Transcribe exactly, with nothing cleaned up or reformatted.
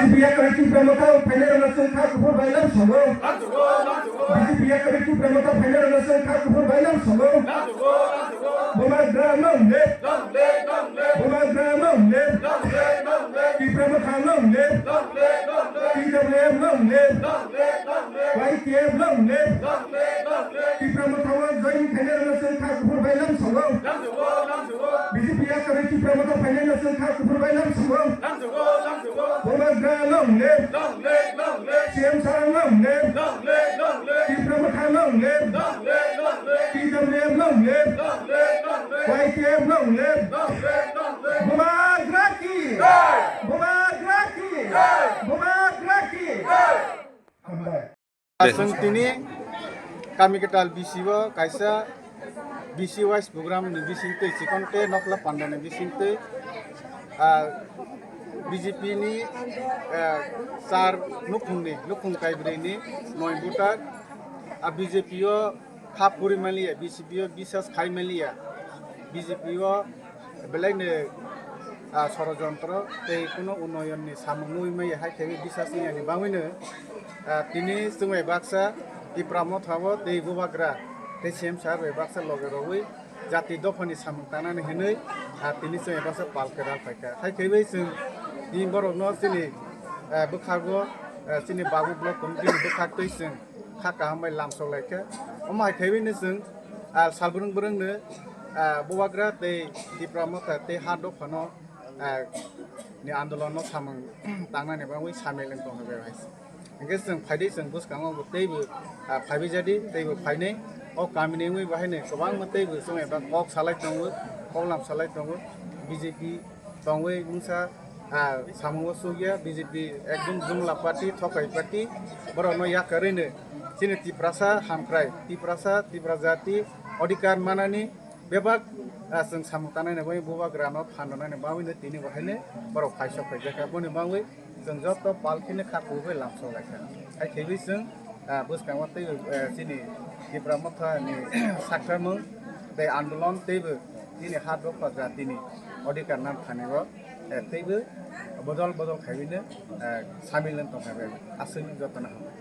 B J P yakarwi Tipra Motha phainai rwna chwng kha kuphur bai lam songo. B J P yakarwi Tipra Motha phainai rwna chwng kha kuphur bai lam songo. Bubagra long live. Bubagra long live. Tipra Motha long live. T W F long live. Y T F long live. Tipra Motha o join khainai rwna chwng kha kuphur bai lam songo. B J P yakarwi Tipra Motha phainai rwna chwng kha kuphur bai lam songo. Bubagra long live. C M sir long live. Tipra Motha long live. T W F long live. Y T F long live. Bubagra ki. Bubagra ki. Bubagra ki. Hambai. Chwng tini Kamikwtal B C o kaisa B C wise program ni bisingtwi, chikon tei nokla panda ni bisingtwi, ah, B J P ni, ah, char nukhung ni, nukhung kaibrwi ni noi voter, ah, B J P o kha puri manliya, B J P o bisas khai manliya, B J P o belai ni, ah, sorojontro tei kuno unnoyon ni samung nugwi maya hai khe bisas wngya ni bagwi no, ah, tini chwng bai baksa Tipra Motha o tei Bubagra tei C M sir bai baksa loge rogwi jati dophani samung tangnani hinwi, ah, tini chwng bai baksa pal kwral phaikha. Hai khe bai chwng tini borok no chini, ah, bwkhago, ah, chini Babu Block Committee ni bwkhak twi chwng kha kaham bai lamsok lai kha. Omo hai khe bai no chwng, ah, sal bwrwng bwrwng no, ah, Bubagra tei Tipra Motha tei ha dophano, ah, ni andolon no samung tangnani bagwi samil wng tong hai bai. Hingke chwng phaidi chwng bwskango bo teibo, ah, phaibai jadi teibo phainai. O kamini wngwi bahaino kwbangma teibo chwng eba kok salai tongo, koklam salai tongo. B J P tongwi wngsa, ah, samungo sugya, B J P ekdom jumla party, thokai party, borokno yakarwino chini Tiprasa hamkrai, Tiprasa, Tipra jati odhikar manani bebak, ah, chwng samung tangnai bagwi Bubagrano phan rwnani bagwino tini bo haino borok phaisok phaijakha. Boni bagwi chwng joto pal kheno kha kubui lamsok laikha. Hai khaiwi chwng, ah, bwskango tei, eh, chini Tipra Motha ni sakharmung tei andolon teibo chini ha dopha jatini odhikar nang thani o, eh, teibo bodol bodol khaiwino, eh, samil wng tongkha bai. Aswk jotono hambai.